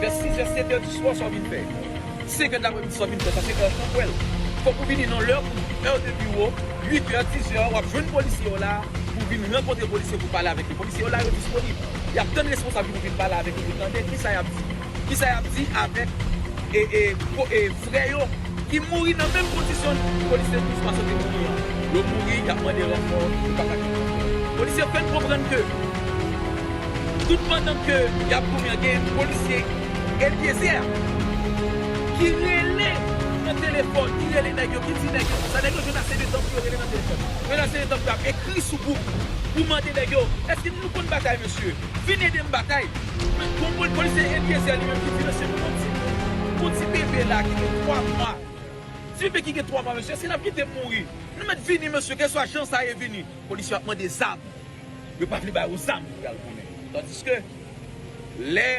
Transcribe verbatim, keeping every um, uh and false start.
Vè sizè, setè diswa, sa w vin fè? Senkè dapremidi, sa w vin fè? Sa se è tanpwèl. Fòk ou vini nan lè ou, è de biwo, uitè, dizè, w ap jwenn polisye yo la, pou vin rankontre polisye pou pale avèk yo. Polisye yo la, yo disponib. Y ap tann responsab yo pou vin pale avèk yo, pou tande kisa y ap di. Kisa y ap di avèk e, e, po- e, frè yo ki mouri nan menm kondisyon polisye Luzma Santé mouri an. Yo mouri, y ap mande ranfò, yo pa ka jwenn ranfò. Polisye fè n konprann ke tout pandan ke y ap goumen, gen polisye Eliezer ki rele nan telefòn, ki rele nèg yo, ki di nèg yo konsa. Nèg yo jwenn ase de tan pou yo rele nan telefòn. Yo jwenn ase de tan pou y ap ekri sou gwoup pou mande nèg yo, èske nou konn batay, mesye? Vin ede m batay. Men gon pol- polisye Eliezer li menm ki di, mesye, nou gon ti, gon ti bebe la ki gen twa mwa. Ti bebe ki gen twa mwa, mesye, èske n ap kite l mouri? Nou mèt vini, mesye, kèlswa jan sa ye vini. Polisye ap mande zam. Yo pa vle ba yo zam pou y al goumen. Tandiske lè